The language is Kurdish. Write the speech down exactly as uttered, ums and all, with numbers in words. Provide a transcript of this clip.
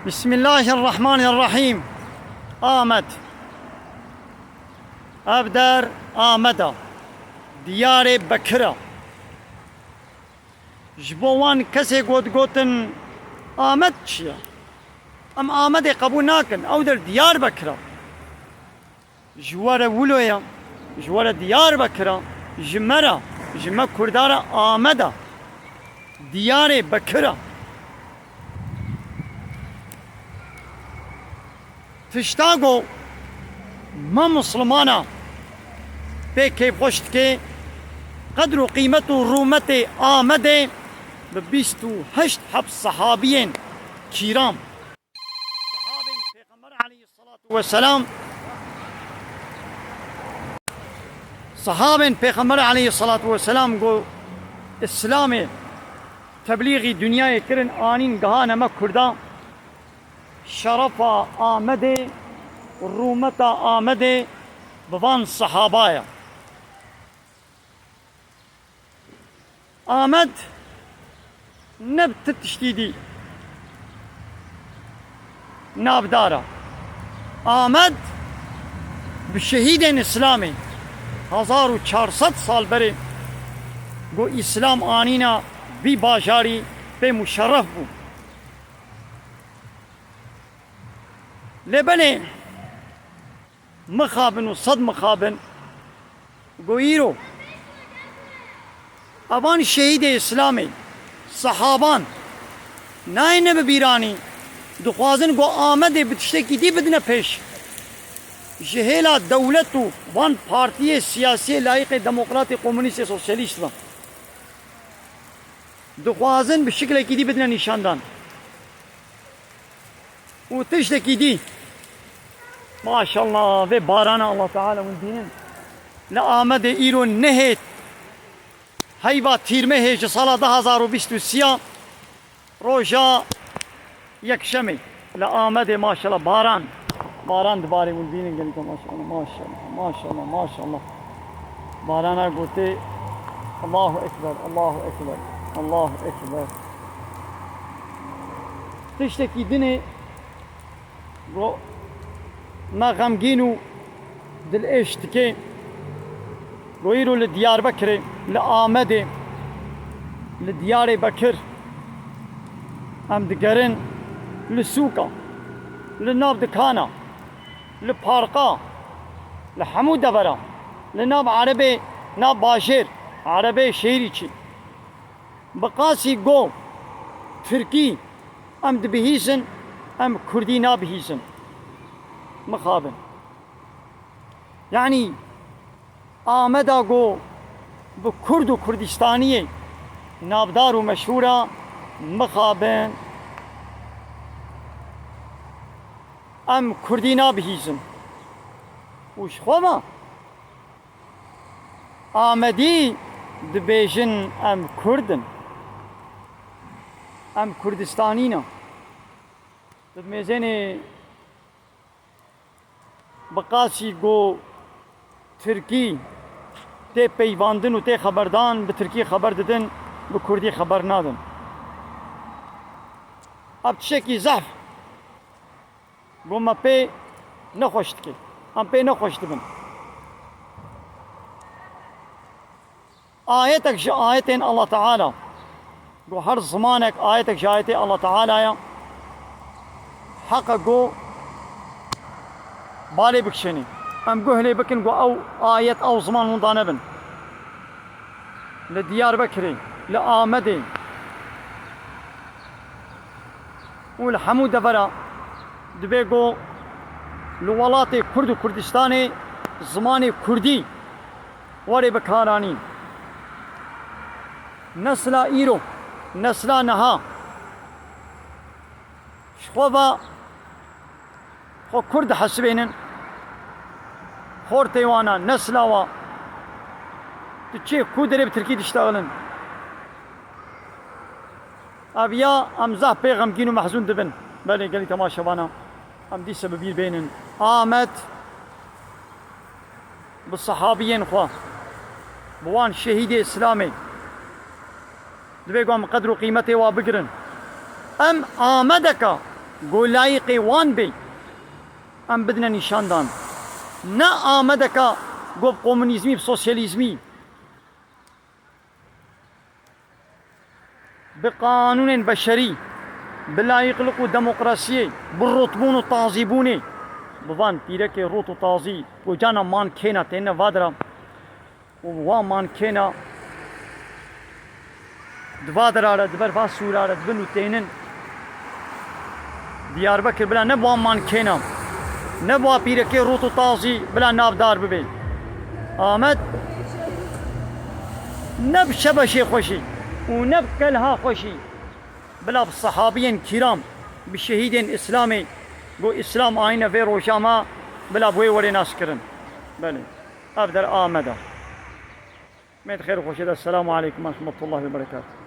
Bismillahirrahmanirrahîm. Amed. Ev der Amed e. Diyarê Bekir e. Ji bo wan kesê ku digotin Amed çi ye? Em Amedê qebûl nakin. Ew der Diyarbekir e. Ji we re wilo ye, ji we re Diyarbekir e, ji me re, ji me Kurda re Amed e, Diyarê Bekir e. Tişta ku me Muslimana pê kêfxweş dike, qedr û qîmet û rûmetê Amedê bi bîst û heşt heb sehabiyên kîram. Sahabên Pêxember aleyhissalatu vesselam, sahabên Pêxember aleyhissalatu vesselam ku Îslamê teblîxî dinyayê kirin, anîn gihane me Kurda, şerefa Amedê, rûmeta Amedê bi van sahaba ye. Amed ne bi ti tiştî dî navdar e. Amed bi şehîdên Îslamê hezar û çar sed sal berê ku Îslam anîna vî bajarî pê muşerref bû. Lê belê mixabin û sed mixabin ku îro evan şehîdê Îslamê, sehaban nayêne bi bîranî, dixwazin ku Amedê bi tiştekî dî bidine pêş. Ji hêla dewlet û van partiyê siyasiyê layîqê demokratê, komunîstê, sosyalîst ve dixwazin bi şiklekî dî bidine nîşandan. Û tiştekî dî. Maşallah, vê barana Allah Teala hûn dînin. Li Amedê îro nehê heyva tîrmehê ji sala du hazar û bîst û sê ya, roja yekşemê. Li Amedê maşallah baran. Baran dibarê, hûn dînin gelî, maşallah, maşallah, maşallah, maşallah. Barana gotê, Allahu Ekber, Allahu Ekber, Allahu Ekber. Tiştekî dinê ku me xemgîn û dilêş dike, ku îro li Diyarbekirê, li Amedê, li Diyarê Bekir em digerin, li sûka, li nav dikana, li parka, li hemû devera, li nav erebê, nav bajêr, erebê şehîrî çî. Bi qasî go tirkî em dibihîzin, em kurdî nabihîzin. Mixabin. Yanî Ameda go bi kurd û kurdistaniyê navdar û meşhûr e, mixabin. Em kurdî nabihîzin. Û ji xwe ve Amedî dibêjin em kurd in. Em Kurdistanî ne. Di mêzênê bi qasî ku tirkî tê peyvandin û tê xeberdan, bi tirkî xeber didin, bi kurdî xeber nadin. Ev tiştekî zehf Got, me pê nexweş dike. Em pê nexweş dibin. Ayetek ji ayetên Allah Teala. Got, her zimanek ayetek ji ayetê Allah Teala ye. Heqe got, balê bikişênê. Em guh lê bikin, got, ew ayet, ew ziman winda nebin. Li Diyarbekirê, li Amedê û li hemû devera dibê ku li welatê Kurd û Kurdistanê zimanê Kurdî were bikaranîn. Nesla îro, nesla niha ji xwe ve xwe Kurd dihesibênin. Xortê wan e, nesla wa. Tu çê ku derê bi Tirkî diştexilin. Ev ya em zehf pê xemgîn û mehzûn dibin. Belê gelî temaşevana. Em dîse bi bîr bênin. Amed bi sehabiyên xwe, bi wan şehîdê Îslamê, divê ku em qedr û qîmetê wa bigirin. Em Amedeka Go layîqê wan bê, em bidine nîşandan. Ne Amedeka go bi komûnîzmî, bi sosyalîzmî, bi qanûnên beşerî, bi layîqlik û demokrasiyê, bi rotbûn û tazîbûnê, bi van pîrekê rot û tazî, ku cana man kêna têne vadira, û wan man kêna di va dira re, di ber va sûra re dibin û tênin. Diyarbekir bila ne bi wan man kêna, ne bi wa pîrekê rût û tazî bila navdar bibê. Amed ne bi şebeşê xwe jî û ne bi kelha xwe jî, bila bi sehabiyên kîram, bi şehîdên Îslamê, ku Îslam ayîne vê roja me, bila bi wê were naskirin. Belê. Ev der Amed e. Mêd xêr û xweşê de. Selamu aleykum ve rahmetullahi ve berekatuhu.